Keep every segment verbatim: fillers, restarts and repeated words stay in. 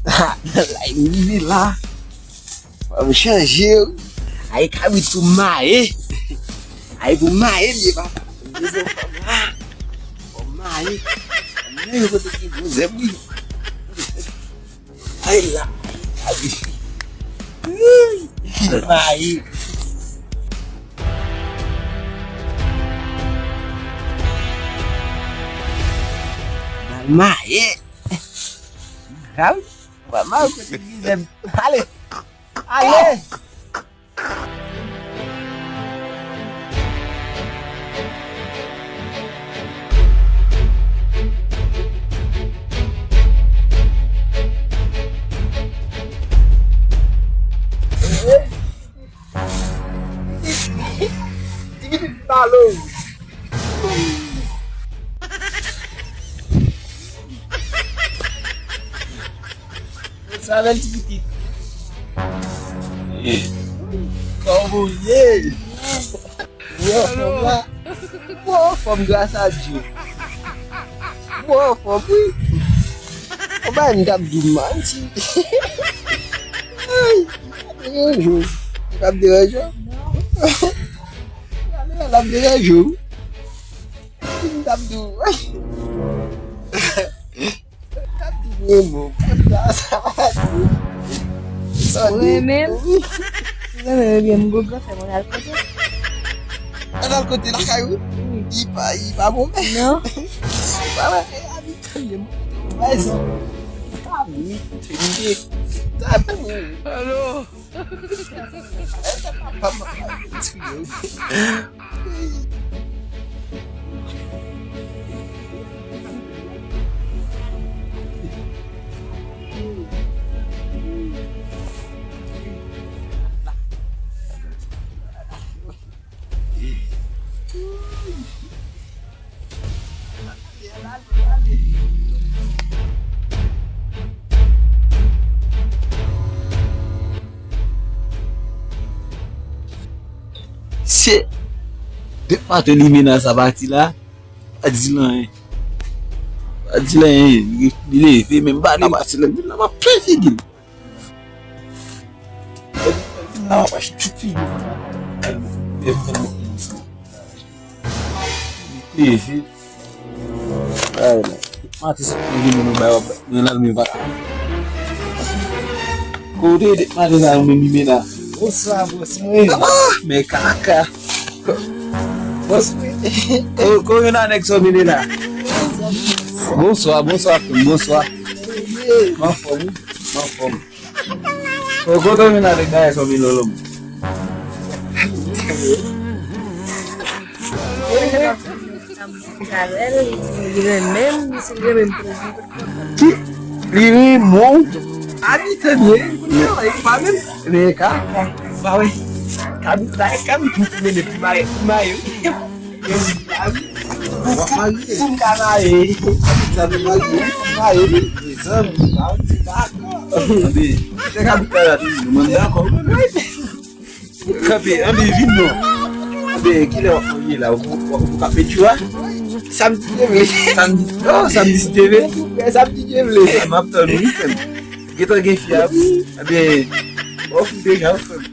Ha, nan lay m rive la. Fò m chanje, wi. Ay, kabrit pou maye. Ay, pou maye l ye, papa. M bezwen fanm la. Fò m maye. Fò m maye kote ki gwo zèb, wi. Ay, la. Ay, kabrit. Ui, maye. Maye. Ay, Mama, kote ki zèb? Ale! Ale! Ti pitit balo. Sa bèl ti pitit. Kòman w ye? Ou anfòm la? Ou anfòm gras a Dye. Ou anfòm wi. Ou bay m t ap di w manti. Ay, sa te yon jou. Li p ap deranje w? L ap deranje w. Li t ap di w. Li t ap di w yon mo. Sa, sa, sa. Ou renmen m? Ou renmen m ebyen, m gwo granfè m, ann al kote. Ann al kote lakay ou? Wi. Li pa, li pa bon menm. Non. Li pa bon. Bay zòn. Sa vit, tande. Sa vit. Alo. Se de maten limena sa pati la, pa di l anyen. Pa di l anyen, li, li leve, men m pa di l pati la, m di l la, m ap plen figi l. Epi, epi, la, m ap achte tout figi. Epi, epi, epi, epi, maten sa, mwen vin, mwen bay, mwen la, mwen pa. Kote, maten sa, mwen vin la. Bonswa, bòs mwen. Ah, men kaka. Bòs mwen. Ko, ko, yon nèg sa vin la. Bonswa, bonswa, frè m, bonswa. Mwen anfòm, wi. Mwen anfòm. Bon, kote w vin avèk bagay sa w vin lolo m? Li renmen m, si l renmen m pou li. Ki? Li renmen w? Abi tande, li pa menm. Men ka, ka, ba wi. Ka, ka, ka, pou mete pou bagay, pou bagay. Pou m ka maye. Pou m ka maye. Pou m ka maye. Mezanmi, dakò. Anben, se ka bit la toujou, mwen dakò. Kanpe, anben, vin non. Anben, kilè w ap ye la? Ou, ou, ou ka pedi a? Samdi te vle. Samdi, oh, samdi si te vle. Samdi te vle. M ap tann ou, wi, frè m. Gentan gen fi a, wi. Anben, ou fin deja, wi, frè m.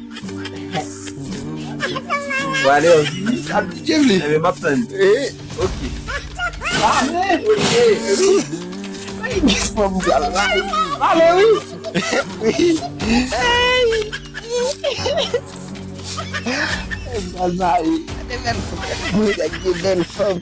Ou ale, ou vini. Sa DJ vle. Enben, m ap tann. Eh, ok. Ale, ok. Ay, fanm pral la. Ale, wi. Wi. Ay. Pral mari. Gade bèl fanm. Gade bèl fanm.